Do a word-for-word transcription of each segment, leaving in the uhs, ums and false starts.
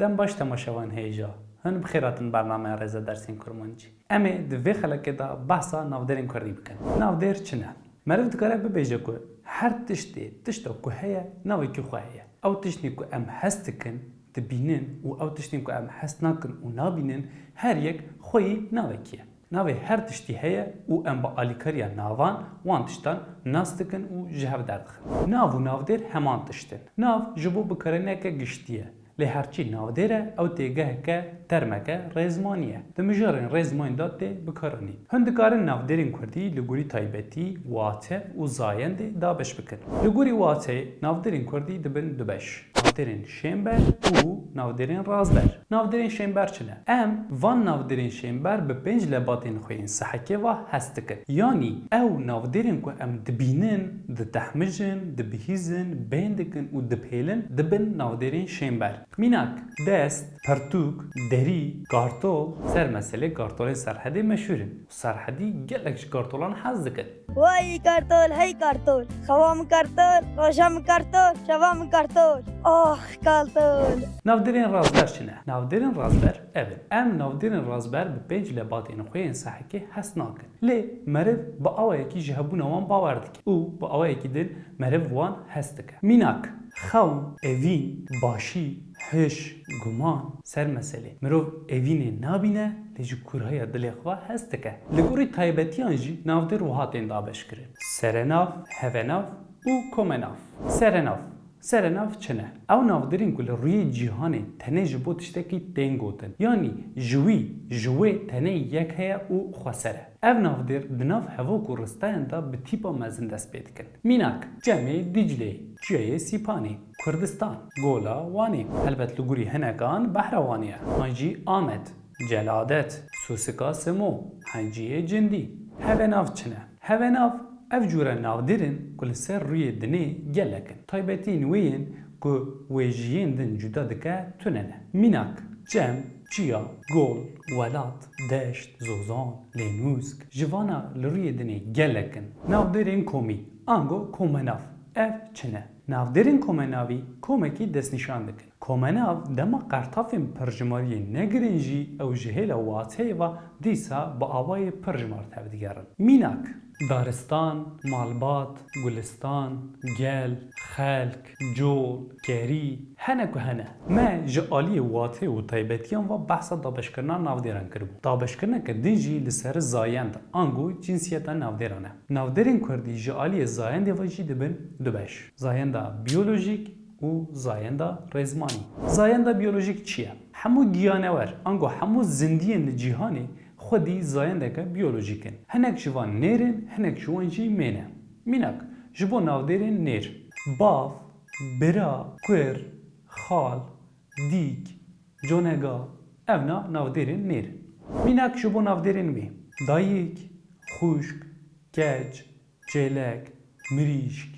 Dem baş temaşevan hêja. Hûn bi xêr hatin bernameya Rêze Dersên Kurmancî. Em ê di vê xelekê de behsa navdêrên kurdî bikin. Navdêr çi ne? Meriv dikare bibêje ku her tiştê, tişta ku heye, navekî xwe heye. Ew tiştên ku em hest dikin, dibînin û ew tiştên ku em hest nakin û nabînin, her yek xweyî navekî ye. Navê her tiştî heye û em bi alîkariya navan wan tiştan nas dikin û ji hev derdixin. Nav û navdêr heman tişt in. Nav ji bo bikaraniyeke giştî ye. Lê herçî navdêr e, ew têgeheke, termeke rêzmanî ye. Di mijarên rêzmanî de tê bikaranîn. Hûn dikarin navdêrên kurdî li gorî taybetî, wate û zayendê dabeş bikin. Li gorî wateyê navdêrên kurdî dibin du beş. Navdêrên şênber û navdêrên razber. Navdêrên şênber çi ne? Em van navdêrên şênber bi pênc lebatên xwe yên sehekê ve hes dikin. Yanî ew navdêrên ku em dibînin, ditehmijin, dibihîzin, bên dikin û dipêlin, dibin navdêrên şênber. Mînak, dest, pirtûk, derî, kartol, ser meselê kartolên Serhedê meşhûr in. Serhedî gelek ji kartolan hez dikin. Wey kartol, hey kartol, xewa min kartol, roja min kartol, şeva min kartol. Ax kartol. Navdêrên razber çi ne? Navdêrên razber ev in. Em navdêrên razber bi pênc lebatên xwe yên sehekê hes nakin. Lê meriv bi awayekî ji hebûna wan bawer dike û bi awayekî din meriv wan hes dike. Mînak, xewn, evîn, başî, hiş, guman, ser meselê. Mirov evînê nabîne, lê ji kûrhaya dilê xwe hes dike. Li gorî taybetiyan jî navdêr wiha tên dabeşkirin: serenav, hevenav û komenav. Serenav. Serenav çi ne? Ew navdêrên ku li rûyê cîhanê tenê ji bo tiştekî tên gotin. Yanî ji wî, ji wê tenê yek heye û xweser e. Ev navdêr di nav hevok û ristayan de bi tîpa mezin dest pê dikin. Mînak, Çemê Dîcleyê, Çiyayê Sîpanê, Kurdistan, Gola Wanê. Helbet li gorî hinekan Behra Wanê ye. An jî Amed, Celadet, Sûsika Simo, Heciyê Cindî. Hevenav çi ne? Hevenav ev cûre navdêr in ku li ser rûyê dinê gelek in. Taybetiyên wê yên ku wê ji yên din cuda dike tune ne. Mînak, çem, çiya, gol, welat, deşt, zozan, lênûsk, ji vana li rûyê dinê gelek in. Navdêrên komî, ango komenav. Ev çi ne? Navdêrên komenavî komekî destnîşan dikin. Komenav dema qertafên pirjimariyê negirin jî ew ji hêla wateyê ve dîsa bi awayê pirjimar tevdigerin. Mînak, daristan, malbat, gulistan, gel, xelk, col, kerî, hene ku hene. Me ji aliyê wateyê û taybetiyan ve behsa dabeşkirina navdêran kiribû. Dabeşkirineke din jî li ser zayend, ango cinsiyeta navdêran e. Navdêrên kurdî ji aliyê zayendê ve jî dibin du beş. Zayenda biyolojîk û zayenda rêzmanî. Zayenda biyolojîk çi ye? Hemû giyanewer, ango hemû zindiyên li cîhanê xwedî zayendeke biyolojîk in. Hinek ji van nêr in, hinek ji wan jî mê ne. Mînak, ji bo navdêrên nêr: bav, bira, kur, xal, dîk, conega, evna navdêrên nêr in. Mînak ji bo navdêrên mê: dayik, xwişk, keç, çêlek, mirîşk,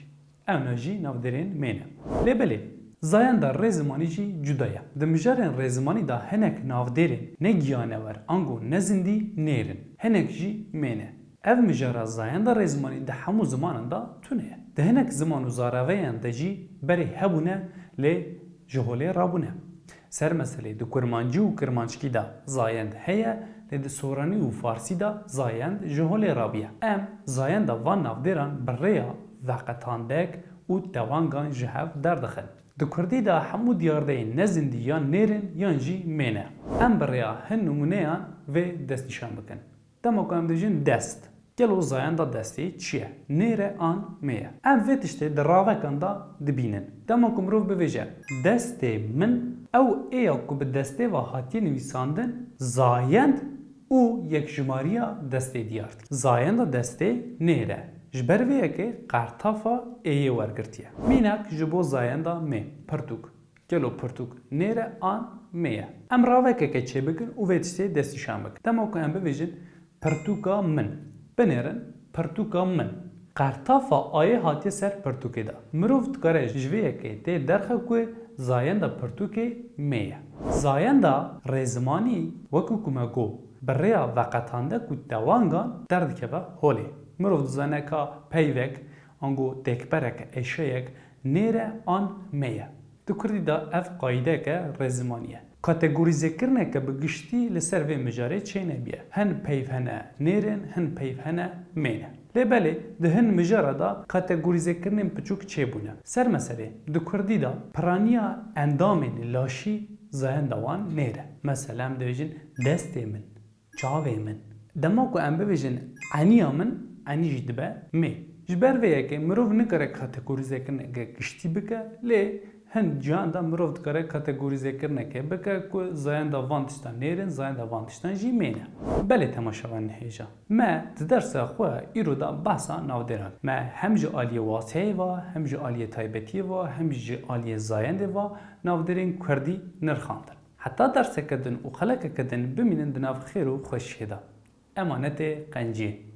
evna jî navdêrên mê ne. Lê belê, zayenda rêzimanî jî cuda ye. Di mijarên rêzimanî de hinek navdêrên ne giyanewer, ango ne zindî nêr in, hinek jî mê ne. Ev mijara zayenda rêzimanî di hemû zimanan de tune ye. Di hinek ziman û zareveyan de jî berê hebûne, lê ji holê rabûne. Ser meselê di kurmancî û kirmanckî de zayend heye, lê di soranî û farsî de zayend ji holê rabûye. Em zayenda van navdêran bi rêya veqetandek û tewangan ji hev derdixin. Di kurdî de hemû diyardeyên ne zindî yan nêr in yan jî mê ne. Em bi rêya hin nimûneyan vê destnîşan bikin. Dema ku em dibêjin dest, gelo zayenda destê çi ye? Nêr e an mê ye? Em vê tiştê di ravekan de dibînin. Dema ku mirov bibêje destê min, ew ê ya ku bi destê ve hatiye nivîsandin, zayend û yekjimariya destê diyar dike. Zayenda destê nêr e. Ji ber vê yekê qertafa êyê wergirtiye. Mînak ji bo zayenda mê, pirtûk. Gelo pirtûk nêr e an mê ye? Em ravekeke çêbikin û vê tiştê destnîşan bikin. Dema ku em bibêjin pirtûka min, binêrin pirtûka min. Qertafa ayê hatiye ser pirtûkê de. Mirov dikare ji vê yekê tê derxe ku zayenda pirtûkê mê ye. Zayenda rêzimanî, wekî ku me got, bi rêya veqetandek û tewangan derdikeve holê. Mirov dizane ka peyvek, ango têkbereke, eşeyek nêr e an mê ye. Di kurdî de ev qayîdeke rêzimanî ye. Kategorîzekirineke bi giştî li ser vê mijarê çênebiye. Hin peyv hene nêr in, hin peyv hene mê ne. Lê belê, di hin mijara de kategorîzekirinên piçûk çêbûne. Ser meselê, di kurdî de piraniya endamên laşî zayenda wan nêr e. Mesela em dibêjin destê min, çavê min. Dema ku em bibêjin eniya min, enî jî dibe mê. Ji ber vê yekê mirov nikare kategorîzekirineke giştî bike, lê hin ciyan de mirov dikare kategorîzekirineke bike ku zayenda van tiştan nêr in, zayenda van tiştan jî mê ne. Belê temaşevanên hêja. Me di dersa xwe îro de behsa navdêran. Me hem ji aliyê waseyê ve, hem ji aliyê taybetiyê ve, hem jî ji aliyê zayendê ve navdêrên kurdî nirxandin. Heta derseke din û xelekeke din bimînin di nav xêr û xweşiyê de. Emanetê qenciyê.